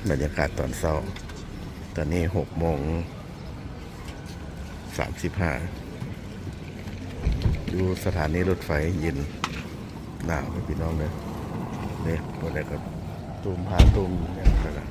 ບັນຍາກາດຕອນເຊົ້າ ຕອນນີ້ຫົກໂມງສາມສິບຫ້າ ຢູ່ສະຖານີລົດໄຟເຢັນໜາວ ພີ່ນ້ອງເດີ. ນີ້ ບໍ່ໄດ້ກໍຕູມຜ້າຕູມຫຍັງຫັ້ນລະ.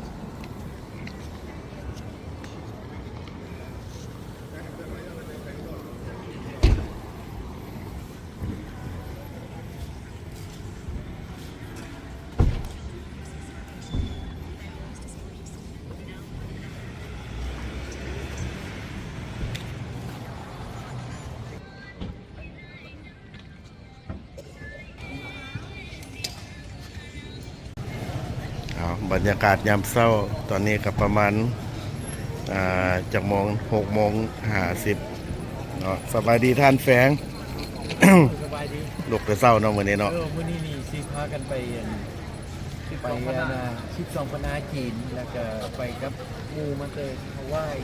ເອົາ ບັນຍາກາດຍາມເຊົ້າ ຕອນນີ້ກໍປະມານ ອ່າ ຈັກໂມງ ຫົກໂມງຫ້າສິບເນາະ. ສະບາຍດີທ່ານແຟງ. ສະບາຍດີ. ລຸກແຕ່ເຊົ້າເນາະມື້ນີ້ເນາະ. ເອີ ມື້ນີ້ນີ້ຊິພາກັນໄປ ອັນ ໄປ ອັນນ່າ ສິບສອງປັນນາຈີນ ແລ້ວກໍໄປກັບໝູ່ມາແຕ່ຮາວາຍ.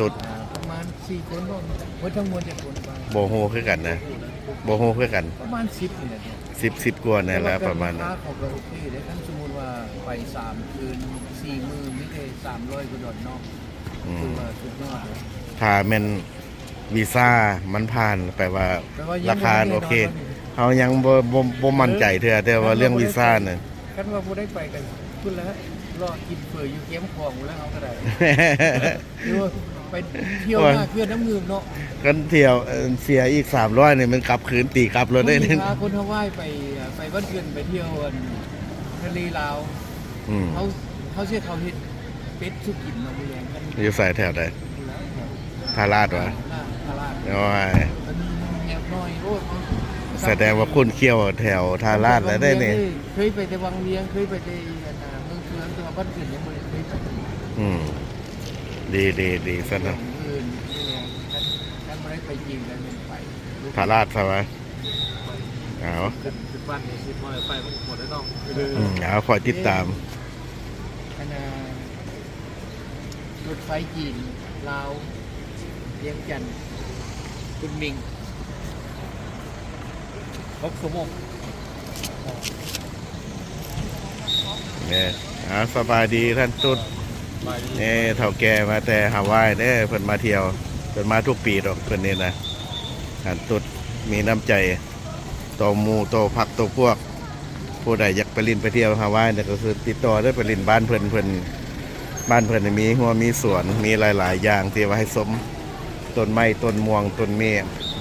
ຕຸດ ອ່າ ປະມານສີ່ຄົນບໍ່ ໝົດທັງມວນຈັກຄົນ? ບໍ່ຮູ້ຄືກັນນະ ບໍ່ຮູ້ຄືກັນ. ປະມານສິບນີ້ແຫຼະ ສິບ ສິບກວ່ານີ້ແຫຼະ ປະມານນັ້ນ. ແຕ່ວ່າເຄື່ອງພາເຂົາກໍໂອເຄເດ້ ຄັນສົມມຸດວ່າໄປສາມຄືນສີ່ມື້ ມີແຕ່ສາມຮ້ອຍກວ່າດອນເນາະ. ອືມ ຖືວ່າສຸດຍອດເລີຍ. ຖ້າແມ່ນ ວີຊາມັນຜ່ານ ແປວ່າ ແປວ່າຍັງ ລາຄາ ບໍ່ແນ່ນອນ ໂອເຄ ເຮົາຍັງບໍ່ ບໍ່ ບໍ່ໝັ້ນໃຈເທື່ອ ເອີ ແຕ່ວ່າເລື່ອງວີຊານະ ຄັນວ່າບໍ່ໄດ້ໄປກັນພຸ້ນລະ ເລາະກິນເຝີຢູ່ແຄມຂອງພຸ້ນລະ ເຮົາກໍໄດ້ ຫຼືວ່າໄປທ່ຽວ ໂອ້ຍ ໜ້າເຂື່ອນນ້ຳງື່ມເນາະ. ຄັນທ່ຽວ ເອີ ເສຍອີກສາມຮ້ອຍນີ້ ມັນກັບຄືນ ຕີກັບໂລດເດ້. ພາຄົນຮາວາຍໄປ ໄປບ້ານເພິ່ນ ໄປທ່ຽວ ອັນ ທະເລລາວ. ອືມ ເຮົາ ເຮົາຊິເຂົ້າເຮັດເປັດສູ່ກິນເນາະມື້ແລງ. ຢູ່ໃສ ແຖວໃດ? ທ່າລາດຫວາ? ທ່າລາດ. ໂອ້ຍ ມັນມີແຮວໜ້ອຍ. ໂອ້ຍ ສະແດງວ່າຂຸ້ນຂ້ຽວແຖວທ່າລາດແລ້ວເດ້ນີ້. ເຄີຍໄປແຕ່ວັງວຽງ ເຄີຍໄປແຕ່ ອັນນ່າ ເມືອງເຟືອງ ແຕ່ວ່າບ້ານເພິ່ນຍັງບໍ່ໄດ້ເຄີຍໄປ. ອືມ ດີ ດີ ດີຊັ້ນນະ. ມື້ອື່ນມື້ແລງ ຄັນ ຄັນບໍ່ໄດ້ໄປຈີນກໍແມ່ນໄປທ່າລາດຊະຫວາ? ເອົາ ຂຶ້ນ ຂຶ້ນບ້ານນີ້ ຊິບໍ່ໄດ້ໄປ ມັນກໍບໍ່ໄດ້ເນາະ. ອືມ ເອົາ ຄອຍຕິດຕາມ. ອັນນ່າ ລົດໄຟຈີນ ລາວ ວຽງຈັນ ຄຸນມິງ ຫົກຊົ່ວໂມງ. ເອີ ເອົາ ສະບາຍດີທ່ານຕຸດ. ສະບາຍດີ. ເອີ ເຖົ້າແກ່ມາແຕ່ຮາວາຍເດ້ ເພິ່ນມາທ່ຽວ ເພິ່ນມາທຸກປີດອກ ເພິ່ນນີ້ນະ. ທ່ານຕຸດມີນ້ຳໃຈຕໍ່ໝູ່ຕໍ່ພັກຕໍ່ພວກ. ຜູ້ໃດຢາກໄປຫຼິ້ນໄປທ່ຽວຮາວາຍນີ້ ກໍຄືຕິດຕໍ່ເດີ ໄປຫຼິ້ນບ້ານເພິ່ນ. ເພິ່ນ ບ້ານເພິ່ນນີ້ມີຮົ້ວມີສວນ ມີຫຼາຍໆຢ່າງທີ່ວ່າໃຫ້ຊົມ ຕົ້ນໄມ້ ຕົ້ນມ່ວງ ຕົ້ນເມ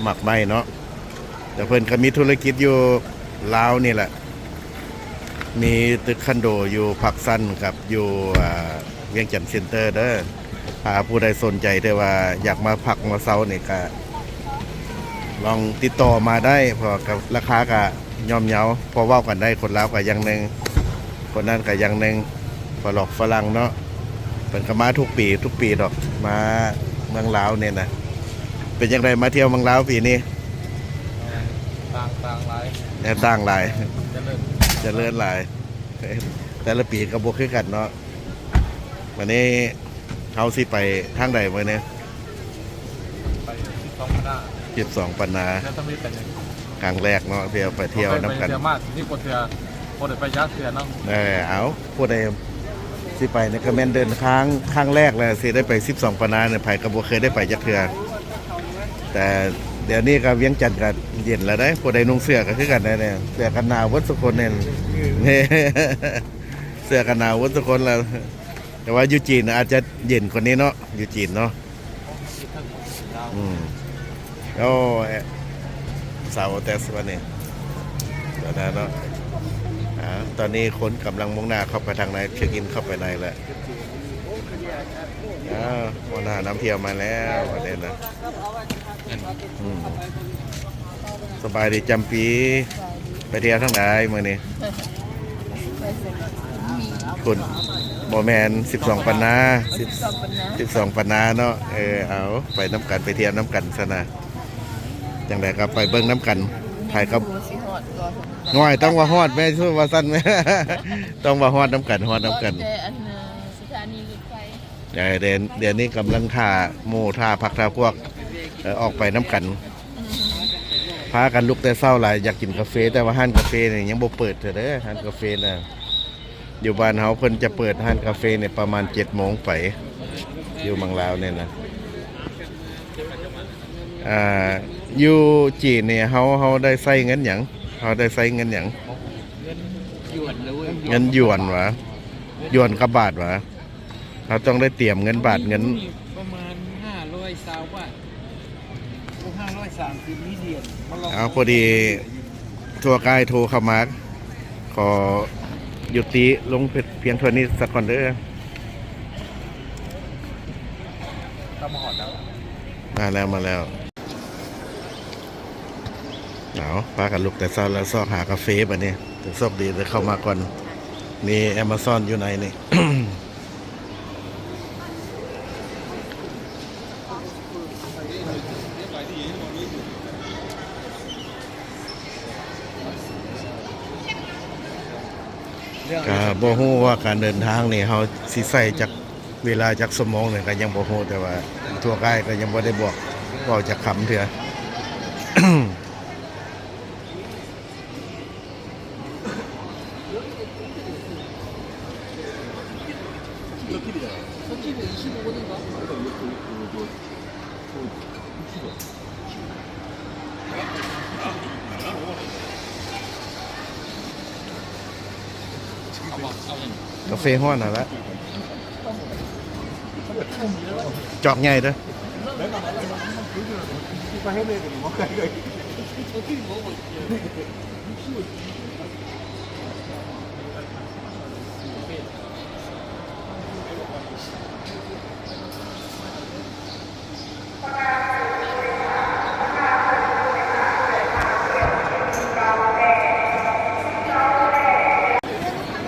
ໝາກໄມ້ເນາະ. ແຕ່ເພິ່ນກໍມີທຸລະກິດຢູ່ລາວນີ້ແຫຼະ ມີຕຶກຄອນໂດຢູ່ພາກຊັນກັບຢູ່ ອ່າ ວຽງຈັນເຊັນເຕີເດີ. ຖ້າຜູ້ໃດສົນໃຈທີ່ວ່າຢາກມາພັກມາເຊົານີ້ກະລອງຕິດຕໍ່ມາໄດ້ ເພາະວ່າກະລາຄາກະຍ່ອມເຍົາ ພໍເວົ້າກັນໄດ້. ຄົນລາວກະຢ່າງໜຶ່ງ ຄົນນັ້ນກະຢ່າງໜຶ່ງ ຝຣັ່ງ ຝຣັ່ງເນາະ. ເພິ່ນກໍມາທຸກປີ ທຸກປີດອກ ມາເມືອງລາວນີ້ນະ. ເປັນຈັ່ງໃດມາທ່ຽວເມືອງລາວປີນີ້? ຕ່າງ ຕ່າງຫຼາຍ ແນວຕ່າງຫຼາຍ ຈະເລີນ ຈະເລີນຫຼາຍ. ແຕ່ລະປີກໍບໍ່ຄືກັນເນາະ. ວັນນີ້ເຮົາຊິໄປທາງໃດມື້ນີ້? ໄປສິບສອງປັນນາ. ສິບສອງປັນນາ. ແລ້ວຕ້ອງໄດ້ໄປຫຍັງ? ຄັ້ງແລກເນາະ ທີ່ເຮົາໄປທ່ຽວນຳກັນ. ບໍ່ເຄີຍໄປເທື່ອ ມາທີ່ນີ້ບໍ່ເທື່ອ ບໍ່ໄດ້ໄປຈັກເທື່ອເນາະ. ເອີ ເອົາ ຜູ້ໃດຊິໄປນີ້ກໍແມ່ນເດີນທາງຄັ້ງແລກແຫຼະ ຊິໄດ້ໄປສິບສອງປັນນານີ້ ໃຜກໍບໍ່ເຄີຍໄດ້ໄປຈັກເທື່ອ. ແຕ່ດຽວນີ້ກໍວຽງຈັນກໍເຢັນແລ້ວເດ້ ຜູ້ໃດນຸ່ງເສື້ອກໍຄືກັນເດ້ ເສື້ອກັນໜາວເບິດທຸກຄົນນີ້ ເສື້ອກັນໜາວເບິດທຸກຄົນແລ້ວ. ແຕ່ວ່າຢູ່ຈີນອາດຈະເຢັນກວ່ານີ້ເນາະ ຢູ່ຈີນເນາະ. ອືມ ໂອ້ ເຊົາແຕ່ວັນນີ້ ຕອນນັ້ນເນາະ. ອ່າ ຕອນນີ້ຄົນກຳລັງມຸ່ງໜ້າເຂົ້າໄປທາງໃນ ເຊັກອິນເຂົ້າໄປໃນແລ້ວ. ອ່າ ຫົວໜ້ານຳທ່ຽວມາແລ້ວ ອັນນີ້ນະ. ອືມ ສະບາຍດີຈຳປີ. ໄປທ່ຽວທາງໃດມື້ນີ້? ພຸ້ນ ບໍ່ແມ່ນ ສິບສອງປັນນາ ສິບສອງປັນນາ ສິບສອງປັນນາເນາະ. ເອີ ເອົາ ໄປນຳກັນ ໄປທ່ຽວນຳກັນຊັ້ນນະ. ຈັ່ງໃດກໍໄປເບິ່ງນຳກັນ ໃຜກໍ ໂອ້ ຊິຮອດບໍ່? ນ້ອຍ ຕ້ອງວ່າຮອດແມ່ ສູ້ວ່າຊັ້ນ ຕ້ອງວ່າຮອດນຳກັນ ຮອດນຳກັນ ຮອດແຕ່ອັນ ສະຖານີລົດໄຟ. ເອີ ດຽວ ດຽວນີ້ກຳລັງຖ້າໝູ່ ຖ້າພັກຖ້າພວກ ເອີ ອອກໄປນຳກັນ. ພາກັນລຸກແຕ່ເຊົ້າຫຼາຍ ຢາກກິນກາເຟ ແຕ່ວ່າຮ້ານກາເຟນີ້ຍັງບໍ່ເປີດເທື່ອເດີ ຮ້ານກາເຟນະ. ຢູ່ບ້ານເຮົາເພິ່ນຈະເປີດຮ້ານກາເຟນີ້ປະມານເຈັດໂມງໄປ ຢູ່ເມືອງລາວນີ້ນະ. ອ່າ ຢູ່ຈີນນີ້ເຮົາ ເຮົາໄດ້ໃຊ້ເງິນຫຍັງ? ເຮົາໄດ້ໃຊ້ເງິນຫຍັງ? ເງິນຢວນເລີຍ ເງິນຢວນຫວາ? ຢວນກັບບາດຫວາ? ເຮົາຕ້ອງໄດ້ຕຽມເງິນບາດ ເງິນ ປະມານຫ້າຮ້ອຍຊາວບາດ. ໂອ້ ຫ້າຮ້ອຍສາມສິບມີຫຼຽນມາລອງ. ເອົາ ພໍດີທົວກາຍໂທເຂົ້າມາ ຂໍຍຸຕິລົງພຽງເທົ່ານີ້ສາກ່ອນເດີ. ມາແລ້ວ ມາແລ້ວ. ເອົາ ພາກັນລຸກແຕ່ເຊົ້າແລ້ວຊອກຫາກາເຟບາດນີ້. ໂຊກດີໄດ້ເຂົ້າມາກ່ອນ. ມີ Amazon ຢູ່ໃນນີ້. ກະບໍ່ຮູ້ວ່າການເດີນທາງນີ້ເຮົາຊິໃຊ້ຈັກເວລາຈັກຊົ່ວໂມງນີ້ກະຍັງບໍ່ຮູ້, ແຕ່ວ່າທົວກາຍກະຍັງບໍ່ໄດ້ບອກເວົ້າຈັກຄຳເທື່ອ. ກາເຟຮ້ອນຫັ້ນລະ ຈອກໃຫຍ່ເດີ້.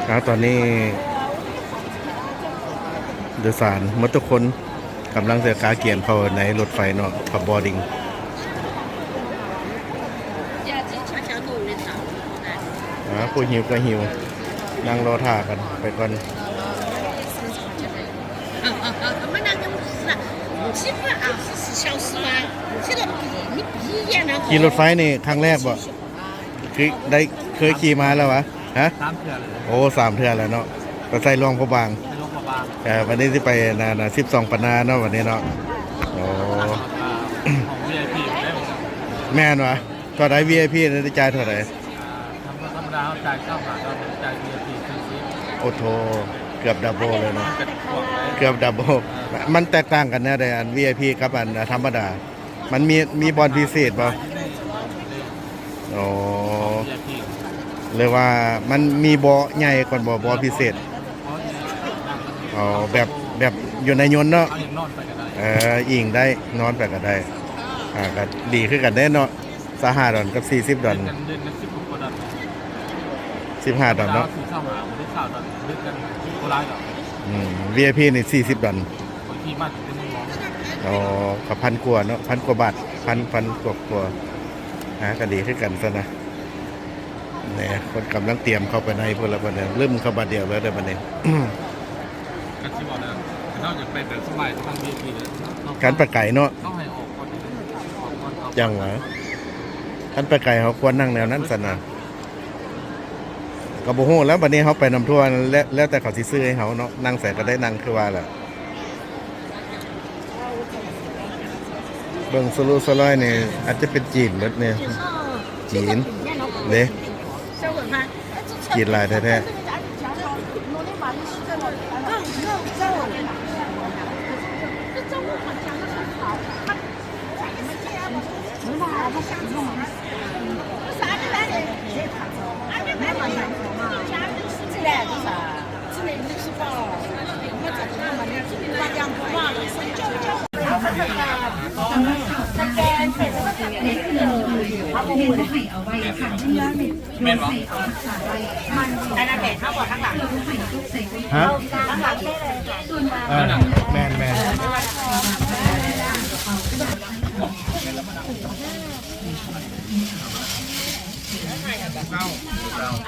ອ່າ ຕອນນີ້ໂດຍສານໝົດທຸກຄົນ ກຳລັງຈະກາກຽມເຂົ້າໃນລົດໄຟເນາະ ເຂົ້າ boarding. ອ່າ ຜູ້ຫິວກໍຫິວ ນັ່ງລໍຖ້າກັນໄປກ່ອນ. ຂີ່ລົດໄຟນີ້ຄັ້ງແລກບໍ່? ຄືໄດ້ເຄີຍຂີ່ມາແລ້ວຫວາ? ຮະ? ສາມເທື່ອແລ້ວ. ໂອ້ ສາມເທື່ອແລ້ວເນາະ. ໄປໃສ່ຫຼວງພະບາງ. ໃສ່ຫຼວງພະບາງ. ເອີ ວັນນີ້ຊິໄປນະ ນະ ສິບສອງປະນາເນາະ ວັນນີ້ເນາະ. ໂອ້ ອ່າ ຂອງ ວີໄອພີ ແມ່ນຫວາ? ເທົ່າໃດ? ວີໄອພີ ໄດ້ຈ່າຍເທົ່າໃດ? ອ່າ ທຳ ທຳມະດາເຮົາຈ່າຍຊາວຫ້າດອນ ແຕ່ຈ່າຍ ວີໄອພີ ສີ່ສິບ. ໂອ້ໂທ ເກືອບດັບເບິນເລີຍເນາະ. ມັນກະກວ້າງໄດ໋. ເກືອບດັບເບິນ. ມັນແຕກຕ່າງກັນແນວໃດ ອັນ ວີໄອພີ ກັບອັນທຳມະດາ? ມັນມີ ມີບ່ອນພິເສດບໍ່? ອໍ ຫຼືວ່າມັນມີເບາະໃຫຍ່ກ່ອນບໍ່? ເບາະພິເສດ. ອໍ ແບບ ແບບຢູ່ໃນຍົນເນາະ. ເອີ ອີງໄດ້ ນອນໄປກໍໄດ້. ອ່າ ກໍດີຄືກັນເດ້ເນາະ. ຊາວຫ້າດອນກັບສີ່ສິບດອນ. ສິບຫ້າດອນເນາະ. ອືມ ວີໄອພີ ນີ້ສີ່ສິບດອນ. ອໍ ກໍພັນກວ່າເນາະ ພັນກວ່າບາດ ພັນ ພັນກວ່າ ກວ່າ. ອ່າ ກໍດີຄືກັນຊັ້ນນະ. ນີ້ ເພິ່ນກຳລັງຕຽມເຂົ້າໄປໃນພຸ້ນລະ ບັດນີ້ລຶ້ມເຂົ້າບາດດຽວເລີຍເດີ້ບັດນີ້. ຄັນຊິເວົ້ານະ ຄັນເຮົາຢາກໄປແບບສະບາຍ ຕ້ອງ ວີໄອພີ ເລີຍ. ຄັນໄປໄກເນາະ ຕ້ອງໃຫ້ອອກກ່ອນ ອອກກ່ອນ. ຈັ່ງຫວາ? ຄັນໄປໄກເຮົາຄວນນັ່ງແນວນັ້ນຊັ້ນນະ. ກໍບໍ່ຮູ້ແລ້ວ ບັດນີ້ເຮົາໄປນຳທົວ ແລ້ວ ແລ້ວແຕ່ເຂົາຊິຊື້ໃຫ້ເຮົາເນາະ. ນັ່ງໃສກໍໄດ້ນັ່ງຄືວ່າແຫຼະ. ເບິ່ງສະຫຼຸສະຫຼອຍນີ້ ອາດຈະເປັນຈີນເບິດນີ້. ຈີນເດ້ ຈີນຫຼາຍແທ້ໆ. ແມ່ນບໍ່? ອັນນັ້ນແມ່ນ ເຮົາບອກທາງຫຼັງ ຮະ? ທາງຫຼັງ ເອີ ແມ່ນໆ.